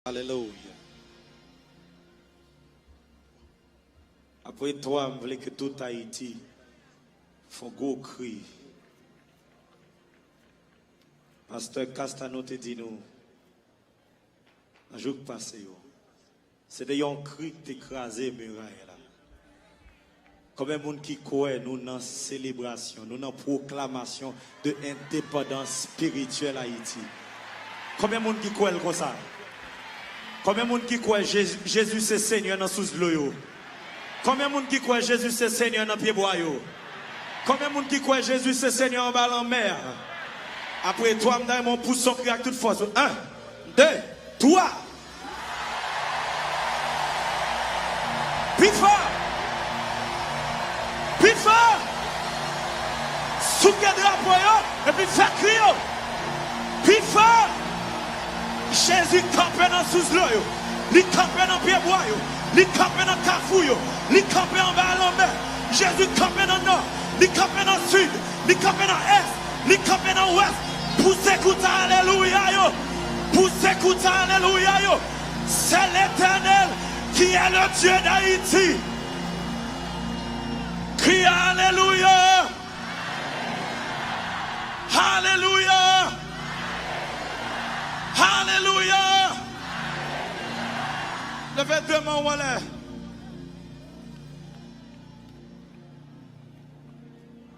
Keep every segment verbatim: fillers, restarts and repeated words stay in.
Alelouya. Apre twa, m vle ke tout Ayiti fè yon gwo kri. Pastè Castano te di nou, nan jou k pase yo, se te yon kri k te kraze miray la. Konbyen moun ki kwè nou nan selebrasyon, nou nan pwoklamasyon de endepandans espirityèl Ayiti? Konbyen moun ki kwè l konsa? Konbyen moun ki kwè Jezi, Jezi se Senyè nan sous dlo yo? Konbyen moun ki kwè Jezi se Senyè nan pyebwa yo? Konbyen moun ki kwè Jezi se Senyè anba lanmè a? Apre twa, m ta renmen w pouse yon kri ak tout fòs ou. En, de, twa. Pi fò! Pi fò! Souke drapo yo, epi fè kri yo! Pi fò! Jezi kanpe nan sous dlo yo. Li kanpe nan pyebwa yo. Li kanpe nan kafou yo. Li kanpe anba lanmè. Jezi kanpe nan nò. Li kanpe nan sid. Li kanpe nan ès. Li kanpe nan wès. Pouse kout alelouya yo. Pouse kout alelouya yo. C'est l'Éternel qui est le Dieu d'Haïti. Kriye alelouya. Alelouya. Alelouya. Leve de men w anlè.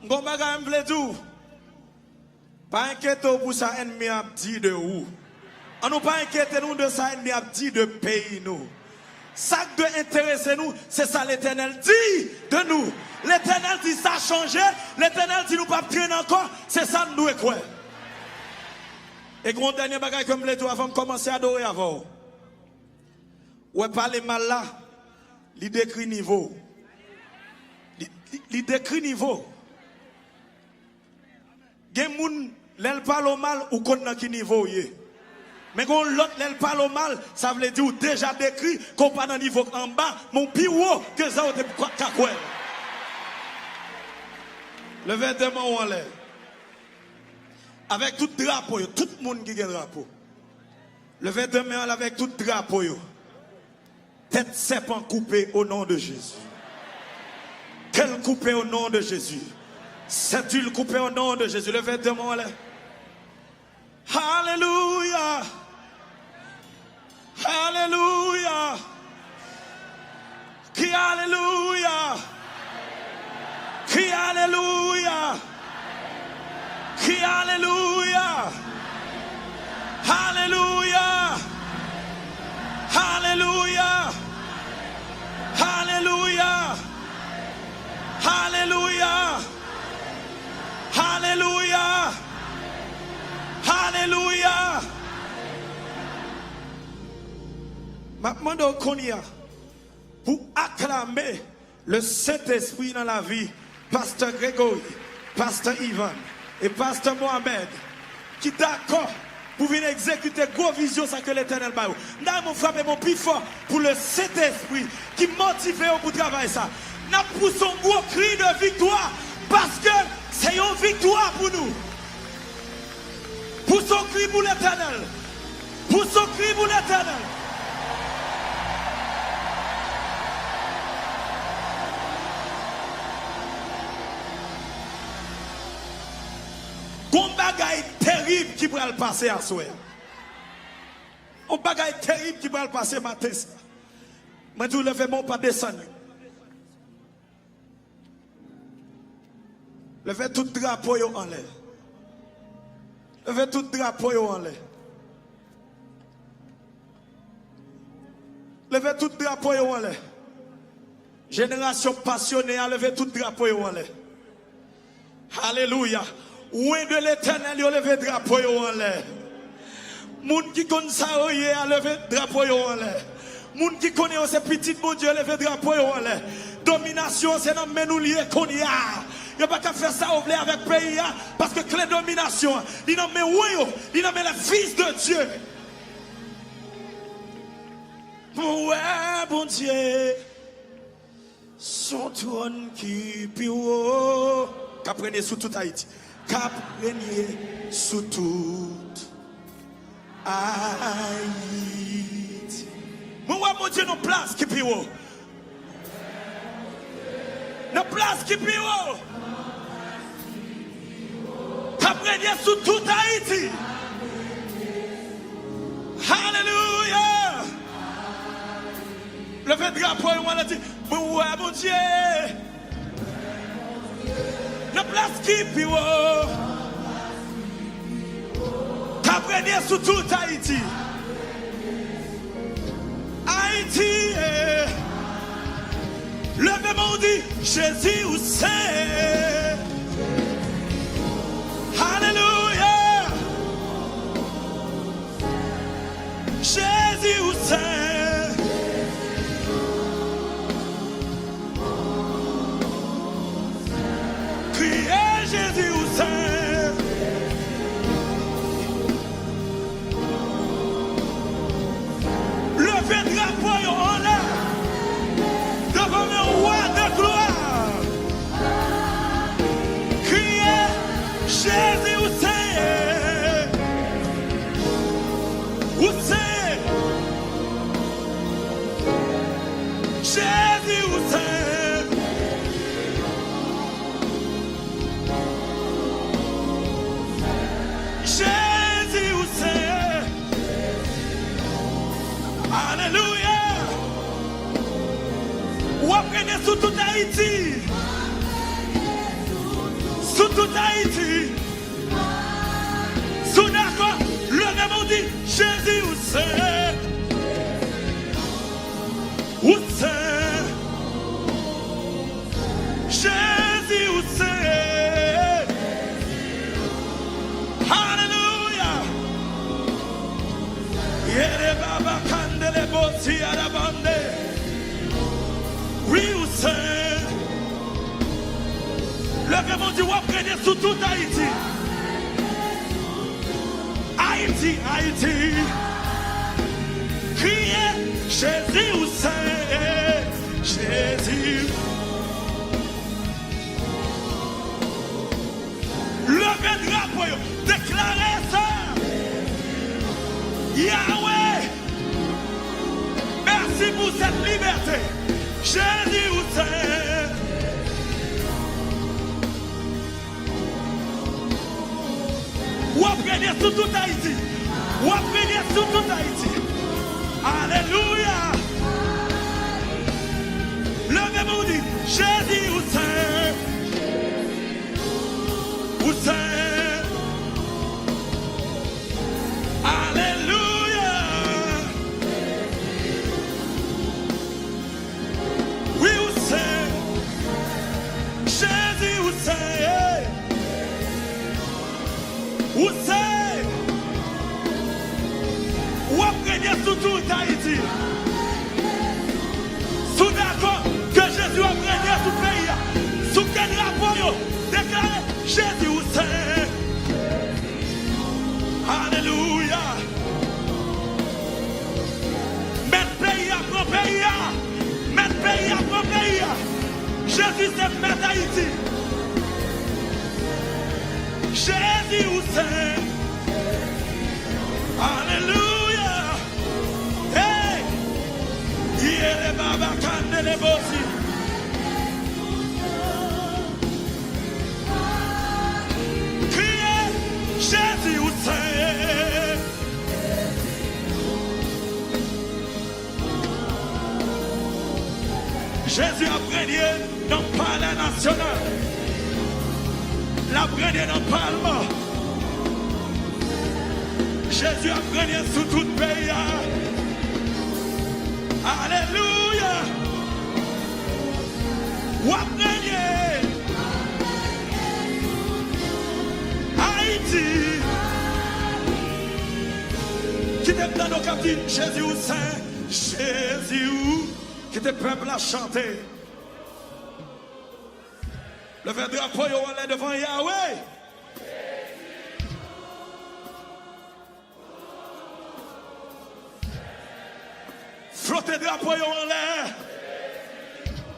M gon bagay m vle di w. Pa enkyete w pou sa ènmi ap di de ou. Annou pa enkyete nou de sa ènmi ap di de peyi nou. Sa k dwe enterese nou, se sa Letènèl di de nou. Letènèl di sa chanje, Letènèl di nou p ap trennen ankò, se sa n dwe kwè. E gen yon dènye bagay ke m vle di w avan m kòmanse adore avè w. Ou wè pale mal la, li dekri nivo w. Li, li, li dekri nivo w. Gen moun, lè l pale w mal, ou konn nan ki nivo w ye. Men gen yon lòt, lè l pale w mal, sa vle di w deja dekri ke w pa nan nivo k anba, men w pi wo ke sa w te ka, ka kwè. Leve de men w anlè. Avèk tout drapo yo, tout moun ki gen drapo. Leve de men w anlè avèk tout drapo yo. Tèt sèpan koupe o non de Jezi. Ke l koupe o non de Jezi. Sentè l koupe o non de Jezi. Leve de men w anlè. Alelouya. Alelouya. Kriye alelouya. Kriye alelouya. Kriye alelouya. Alelouya. Alelouya. Alelouya. Alelouya. Alelouya. Alelouya. M ap mande w kounye a pou aklame le Sentespri nan lavi Pastè Gregory, Pastè Ivan e Pastè Mohamed ki dakò pou vin egzekite gwo vizyon sa ke Letènèl ba yo. M ta renmen w frape men w pi fò pou le Sentespri ki motive yo pou travay sa. N ap pouse yon gwo kri de viktwa paske se yon viktwa pou nou. Pouse yon kri pou Letènèl. Pouse yon kri pou Letènèl. Gon bagay terib ki pral pase aswè a. Yon bagay terib ki pral pase maten sa. Mwen di w leve men w pa desann. Leve tout drapo yo anlè. Leve tout drapo yo anlè. Leve tout drapo yo anlè. Jenerasyon pasyone a, leve tout drapo yo anlè. Alelouya. Ouen de Letènèl yo leve drapo yo anlè. Moun ki konn sa yo ye a, leve drapo yo anlè. Moun ki konnen yo se pitit Bondye, leve drapo yo anlè. Dominasyon se nan men nou l ye kounye a. Yo pa ka fè sa yo vle avèk peyi a, paske kle dominasyon an, li nan men ou yo, li nan men les fils de Dieu. Mwen wè Bondye. Son twòn ki pi wo. K ap renye sou tout Ayiti. K ap renye sou tout Ayiti. Bondye nan plas ki pi wo. Nan plas ki pi wo. K ap renye sou tout Ayiti. Alelouya. Leve drapo yo, ann di, mwen wè Bondye. Nan plas ki pi wo. K ap renye sou tout Ayiti. Ayiti, eh. Leve men w di, Jezi ou sen. Alelouya. Jezi ou sen. Kriye Jezi ou sen. Leve drapo yo anlè. Devan men wa de glwa. Kriye Jezi ou sen. Ou sen. Jezi ou sen. Jezi ou sen. Alelouya. W ap renye sou tout Ayiti. Sou tout Ayiti. Si w dakò, leve men w di, Jezi ou sen. Ou sen. Jezi ou sen. Alelouya. Yere baba kandele bosi alabande. Wi, ou sen. Leve men w di, w ap renye sou tout Ayiti. Ayiti, Ayiti. Kriye, Jezi ou sen. Jezi. Leve drapo yo. Deklare sa. Yahweh. Mèsi pou sèt libète. Jezi ou sen. W ap renye sou tout Ayiti. W ap renye sou tout Ayiti. Alelouya. Leve men w di, Jezi ou sen. Ou sen. Alelouya. Wi, ou sen. Jezi, ou sen. Ou sen. W ap renye sou tout Ayiti. Si w dakò ke Jezi ap renye sou peyi a, soulve drapo yo, deklare, Jezi, ou sen. Alelouya. Mèt peyi a, pran peyi a. Mèt peyi a, pran peyi a. Jezi se mèt Ayiti. Jezi ou sen. Alelouya. Hey! Yere baba kandele bosi. Kriye, Jezi ou sen. Jezi ap renye nan palè nasyonal. L ap renye nan palman. Jezi ap renye sou tout peyi a. Alelouya! W ap renye. Ayiti. Kite m tande w k ap di, Jezi ou sen, Jezi ou. Kite pèp la chante. Leve drapo yo anlè devan Yahweh. Fwote drapo yo anlè.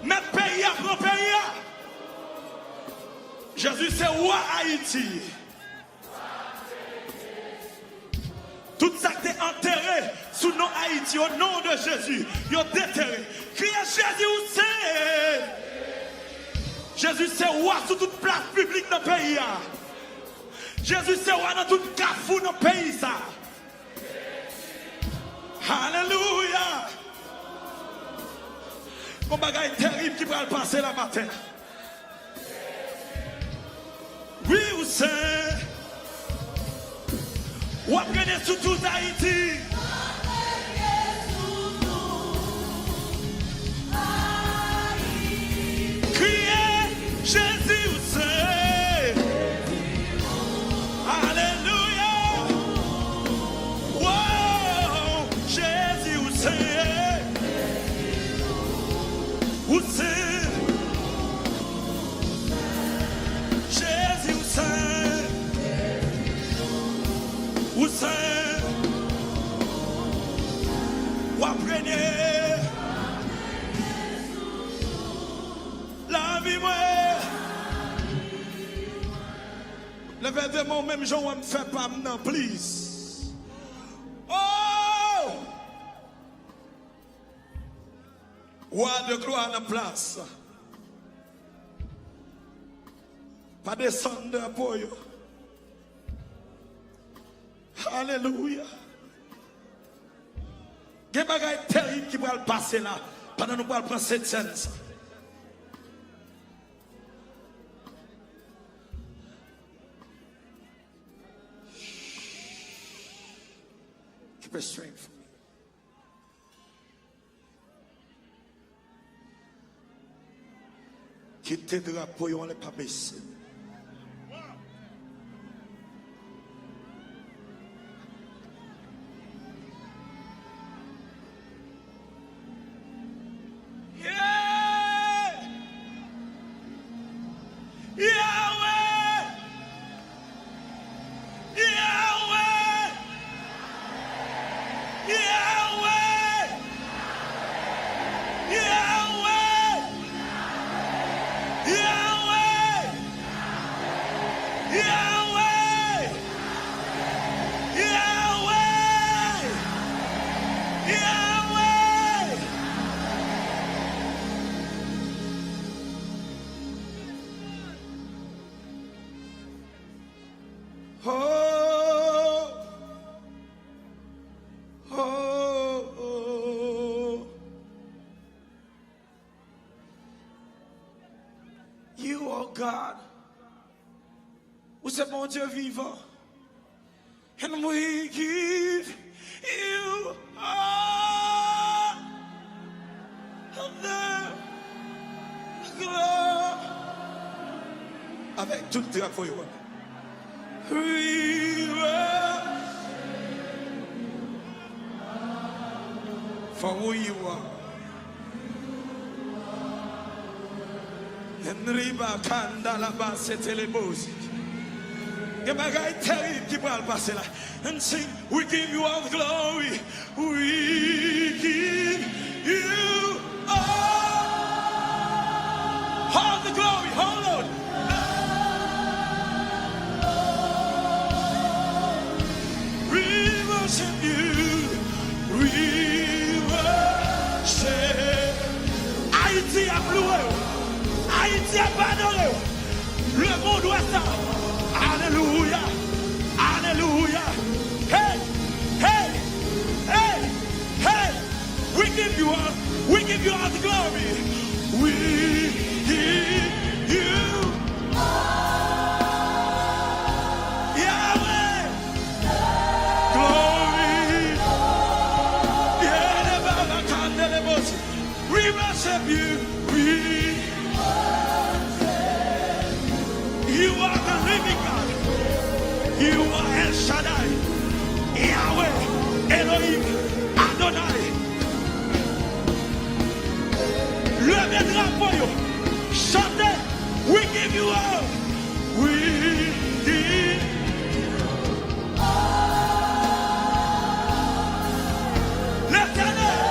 Mèt peyi a, pran peyi a. Jezi se wa Ayiti. Tout sa k te antere Sou non Ayiti, o non de Jezi, yo detere. Kriye, Jezi, ou se. Jezi se wa sou tout plas piblik nan peyi a. Jezi se wa nan tout kafou nan peyi sa. Alelouya! Gon bagay terib ki pral pase la maten. Wi, ou se. W ap reine sou tout Ayiti. Kriye, Jezi, ou se. Alelouya. Wow, Jezi, ou se. Ou se. Jezi, ou se. Ou se. W ap reine. Lavi mwen. Leve de men w menm jan w wè m fè pa m nan, please. Oh! Wa de glwa nan plas. Pa desann drapo yo. Alelouya. Gen bagay terib ki pral pase la pandan nou pral pran sentsèn sa. Keep it straight for me. Kite drapo yo anlè, pa bese. Yeah! Yahweh! Yahweh! Yahweh! Yahweh! Yahweh! Yahweh! Oh, oh, oh. You are God. Ou se Bondye vivan. And we give you all the glory. Avèk tout drapo yo. We worship for who you are. Enriba kanda la base telebozi. Gen bagay terib ki pral pase la. And sing, we give you all the glory. We give you all, all the glory. Hold on. We worship you. We worship. Ayiti ap louwe w. Ayiti ap adore w. Lemonn wè sa. Alelouya. Alelouya. Hey! Hey! Hey! Hey! We give you all, we give you all the glory. We give you all. Yahweh. Glory. Yeah, the Baba Candelabos. We worship you. We worship you. You are the living God. You are El Shaddai. Yahweh, Elohim, Adonai. Leve drapo yo. Chante. We give you all. We give Letènèl.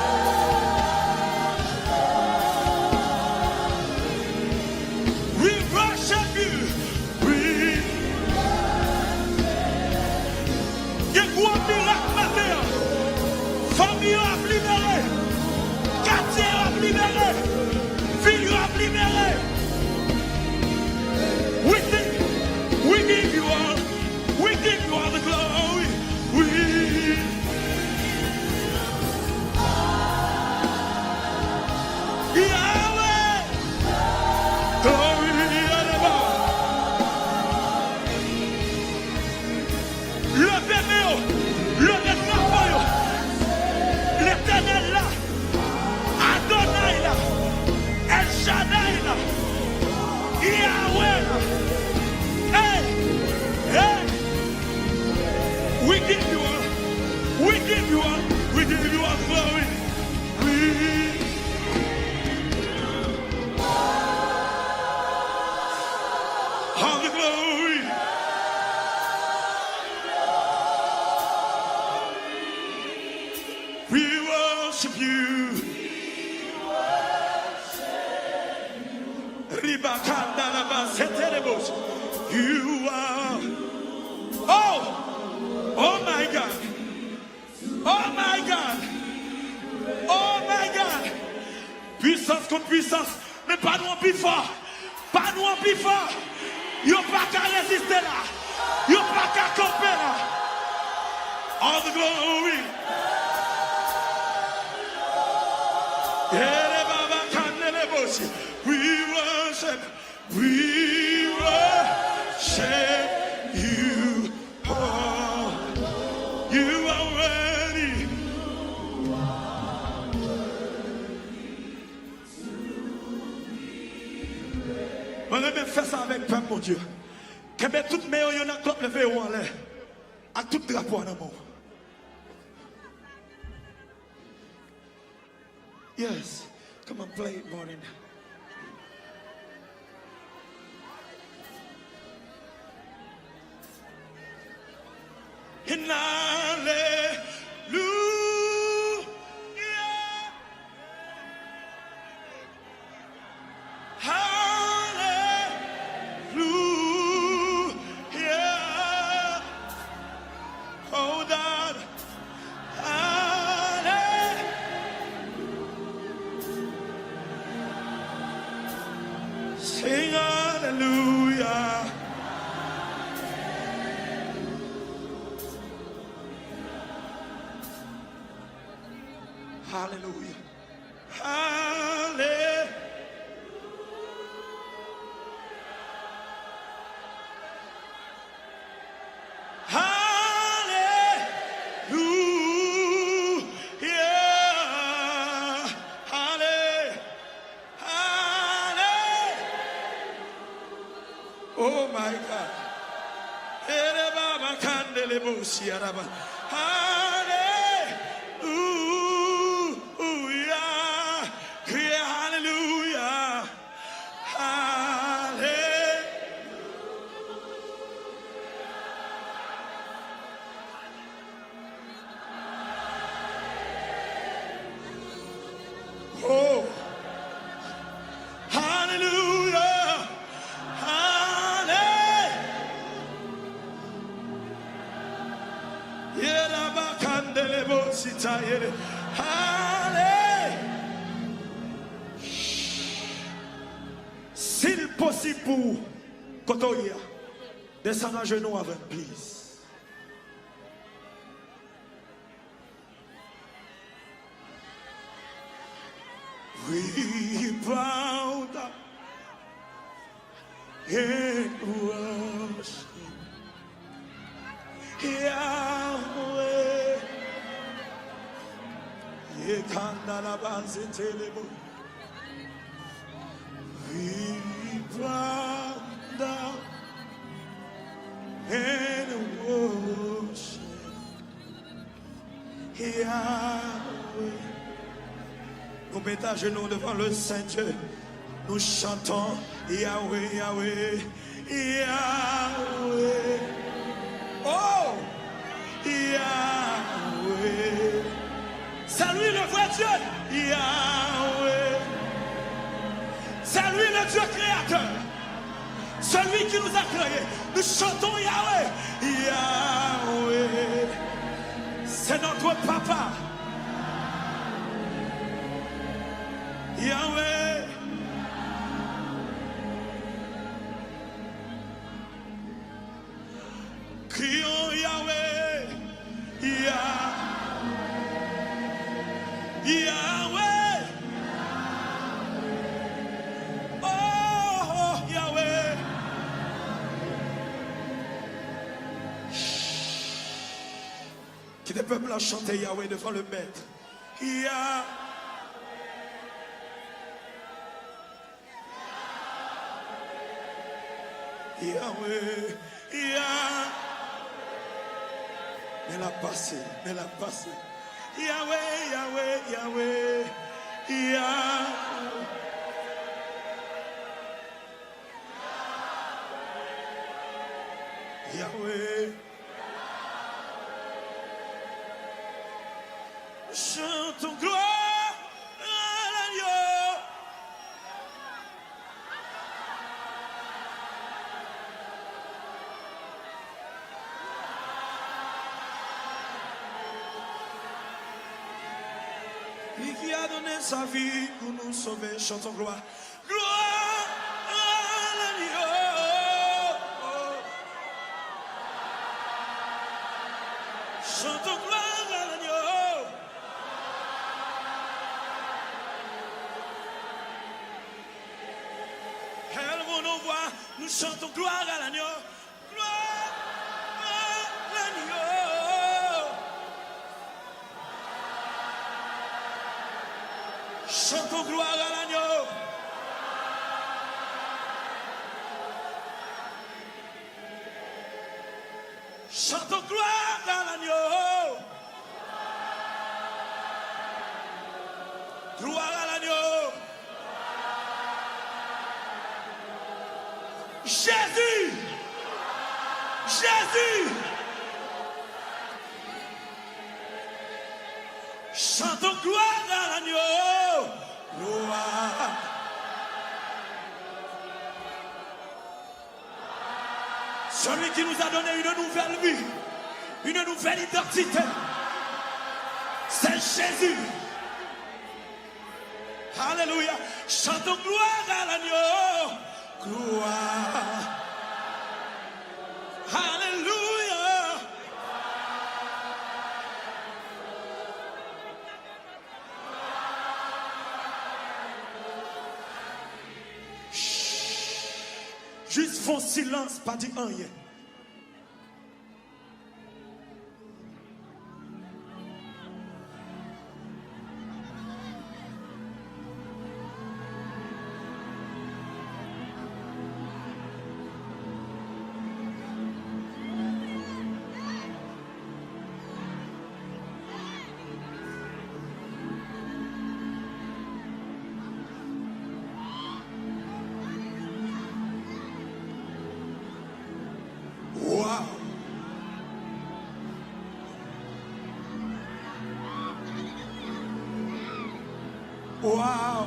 We worship you. We worship you. Gen gwo mirak maten an. Fò worship you. Ribakanda la basetelebos. You are. Oh! Oh my God! Oh my God! Oh my God! Pwisans kont pwisans, men pa nou an pi fò. Pa nou an pi fò. Yo pa ka reziste la. Yo pa ka kanpe la. All the glory. Ere baba kanele bosi. We worship, we worship you. Oh, you are worthy. Mwen renmen fè sa avèk pèp Bondye. Kenbe tout men yo youn ak lòt, leve yo anlè. Ak tout drapo a nan men w. Yes. Come on, play it, Morning. And hallelujah. Hallelujah. Oh God. Hallelujah. Sing hallelujah. Hallelujah. Hallelujah. Hallelujah. Hallelujah. Hallelujah. Oh my God. Ere baba kandele bosi araba. Hallelujah. Kriye hallelujah. Hallelujah. Oh. Hallelujah. Hallelujah. Yera bakandele bosita yere. Hallelujah. Si l posib pou ou, kote w ye a, desann ajenou avè m, please. We bow down and worship Yahweh. Yekanda la bazetelebo. We bow down and worship Yahweh. Nous mettons à genoux devant le Saint Dieu. Nous chantons Yahweh, Yahweh, Yahweh. Oh, Yahweh. C'est lui le vrai Dieu. Yahweh. C'est lui le Dieu créateur. Celui qui nous a créés. Nous chantons Yahweh. Yahweh. C'est notre papa. Yahweh. Kriyons Yahweh. Yah-, Yahweh. Oh, oh, Yahweh. Kite pèp la chante Yahweh devan le Mèt. Yah-, Yahweh, Yah-, men l ap pase, men l ap pase. Yahweh, Yahweh, Yahweh, Yah-, Yahweh. Chantons gloire. Lui qui a donné sa vie pour nous sauver, chantons gloire. Gloire à l'agneau. Chantons gloire à l'agneau. Élevons nos voix, nous chantons gloire à l'agneau. Gloire à l'agneau. Chantons gloire à l'agneau. Chantons gloire à l'agneau. Gloire à l'agneau. Jésus. Jésus. Chantons gloire à l'agneau. Gloire. Celui qui nous a donné une nouvelle vie, une nouvelle identité, c'est Jésus. Alléluia. Chantons gloire à l'agneau. Gloire. Alléluia. Jis fè yon silans, pa di anyen. Waw! Waw!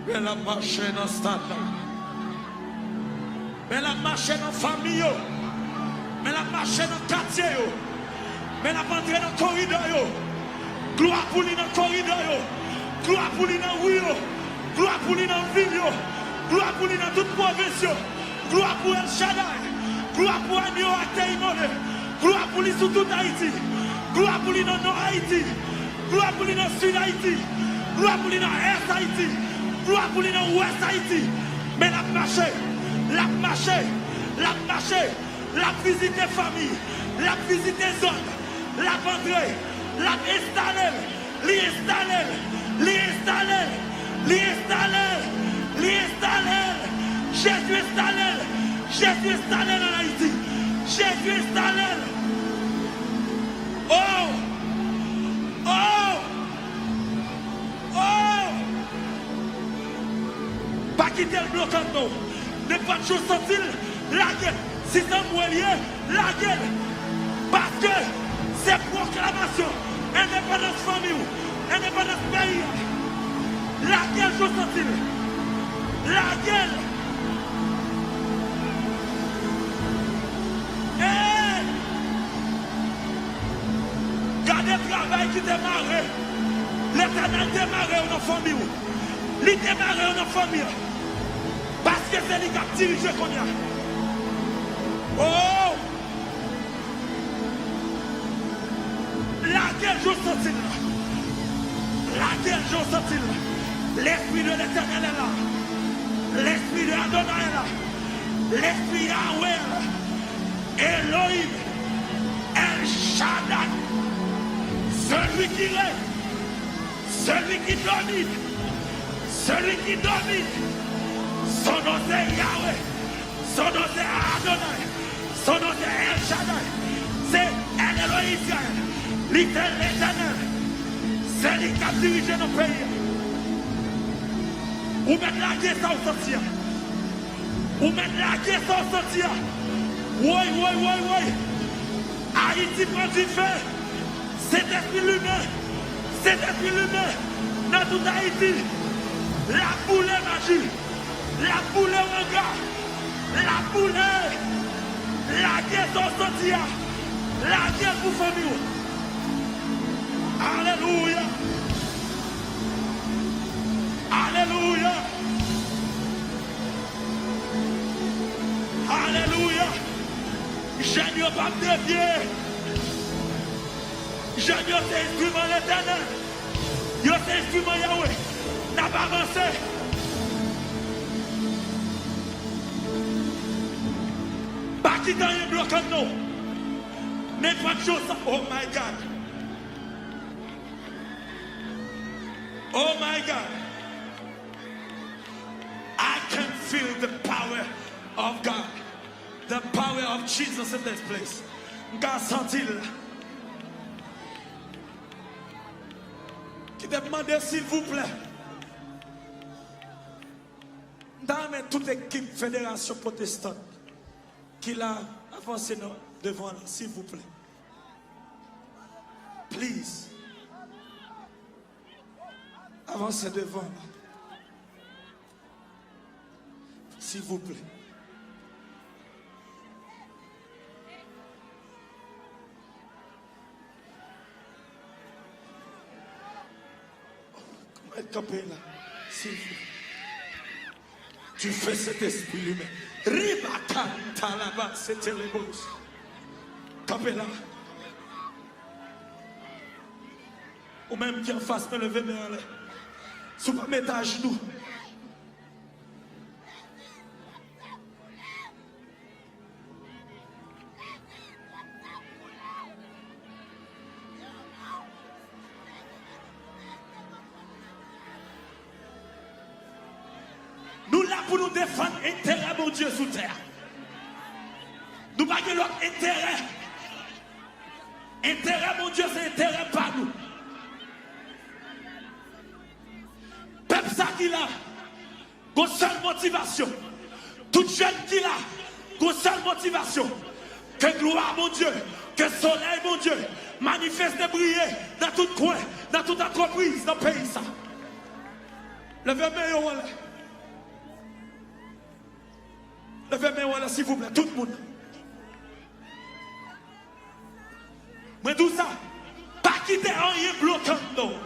Men l ap mache nan stad la. Men l ap mache nan fanmi yo. Men l ap mache nan katye yo. Men l ap antre nan koridò yo. Glwa pou li nan koridò yo. Glwa pou li nan ri yo. Glwa pou li nan vil yo. Glwa pou li nan tout pwovens yo. Glwa pou El Shaddai. Glwa pou agno a k te imole. Glwa pou li sou tout Ayiti. Glwa pou li nan Nò Ayiti. Glwa pou li nan Sid Ayiti. Glwa pou li nan Ès Ayiti. Glwa pou li nan Wès Ayiti. Men l ap mache. L ap mache. L ap mache. L ap vizite fanmi. L ap vizite zòn. L ap antre. L ap enstale l. Li enstale l. Li enstale l. Li enstale l. Li enstale l. Jezi enstale l. Jezi enstale l ann Ayiti. Jezi enstale l. Oh! Oh! Oh! Pa kite l bloke non. Nenpòt jan w santi l, lage l. Si se anmwe l ye, lage l. Paske se pwoklamasyon endepandans fanmi w, endepandans peyi a. Lage l jan w santi l. Lage l. Hey! Gade travay ki te mare. Letènèl te mare yo nan fanmi w. Li te mare yo nan fanmi an. Paske se li k ap dirije kounye a. Oh! Lage l jan w santi l la. Lage l jan w santi l la. Lespri de Letènèl est là. Lespri de Adonai est là. Lespri Yahweh est là. Elohim, El Shaddai, celui qui règne, celui qui domine, celui qui domine. Son nom c'est Yahweh, son nom c'est Adonai, son nom c'est El Shaddai, c'est El Elohe Israël. Li se Letènèl, se li k ap dirije nan peyi a. Ou mèt lage sa w santi a. Ou mèt lage sa w santi a. Woy, woy, woy, woy. Ayiti pran dife. Se Sentespri limen nan tout Ayiti. L ap boule maji. L ap boule wanga. L ap boule. Lage sa w santi a. Lage l pou fanmi w. Alelouya. Alelouya. Alelouya. Jèn yo p ap devye. Jèn yo se enstriman Letènèl. Yo se enstriman Yahweh. N ap avanse. Pa kite anyen bloke n non. Nenpòt jan sa. Oh my God. Oh my God. I can feel the power of God. The power of Jesus in this place. M ka santi l. Ki te mande silvouplè. M ta renmen tout ekip Federasyon Pwotestan ki la avanse nan devan la, silvouplè. Please. Avanse devan la. Silvouplè. Kòman l kanpe la? Silvouplè. Dife Sentespri limen. Riba kanta laba sete lebos. Kanpe la. Ou menm ki anfas mwen, leve men anlè. Si w pa mete ajnou. Nou la pou nou defann enterè Bondye sou tè a. Nou pa gen lòt enterè. Enterè Bondye se enterè pa nou. Pèp sa ki la, gon sèl motivasyon. Tout jèn ki la, gon sèl motivasyon. Ke glwa Bondye, ke solèy Bondye manifeste, briye nan tout kwen, nan tout antrepriz nan peyi sa. Leve men yo anlè. Leve men yo anlè, silvouplè, tout moun. Mwen di w sa, pa kite anyen bloke w non.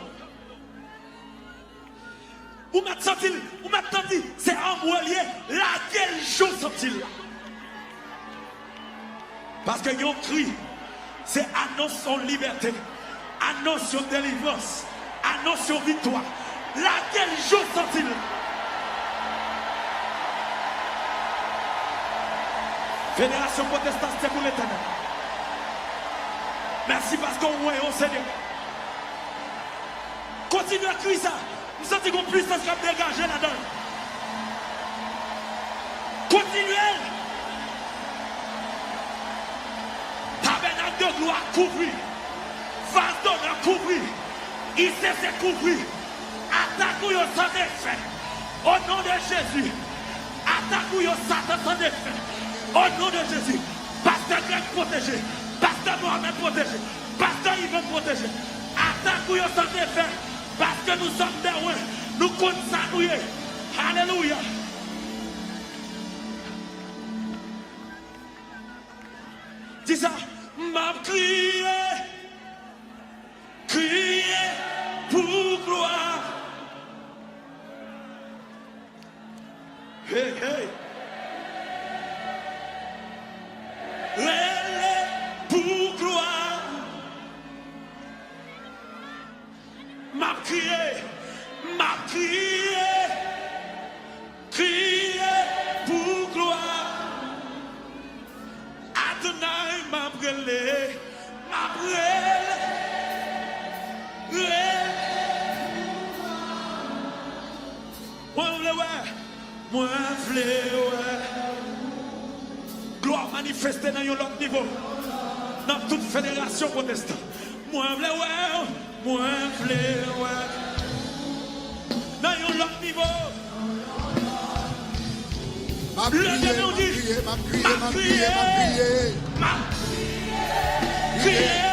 Ou mèt santi l, ou mèt santi se anmwe l ye, lage l jan w santi l la. Paske yon kri, se anons yon libète, anons yon delivrans, anons yon viktwa. Lage l jan w santi l. Federasyon Pwotestan, se pou Letènèl. Mèsi paske w wè yo, Senyè. Kontinye kri sa. M santi gon pwisans k ap degaje ladan l. Kontinye l. Tabènak de glwa kouvri. Vas donè kouvri. I C C kouvri. Atak ou yo san efè. O non de Jezi. Atak ou yo, Satan, san efè. O non de Jezi. Pastè Greg pwoteje. Pastè Mohamed pwoteje. Pastè Ivan pwoteje. Atak ou yo san efè. Paske nou sòm dèwen. Nou konn sa nou ye. Alelouya. Di sa, m ap kriye, kriye pou glwa. Hey, hey. Rele pou glwa. M ap kriye, m ap kriye, kriye pou glwa. Adonay, m ap rele, m ap rele, rele. Mwen vle wè, mwen vle wè glwa manifeste nan yon lòt nivo nan tout federasyon pwotestan. Mwen vle wè, mwen vle wè nan yon lòt nivo. M ap kriye, m ap kriye, m ap kriye, m ap kriye, m ap kriye. M ap kriye.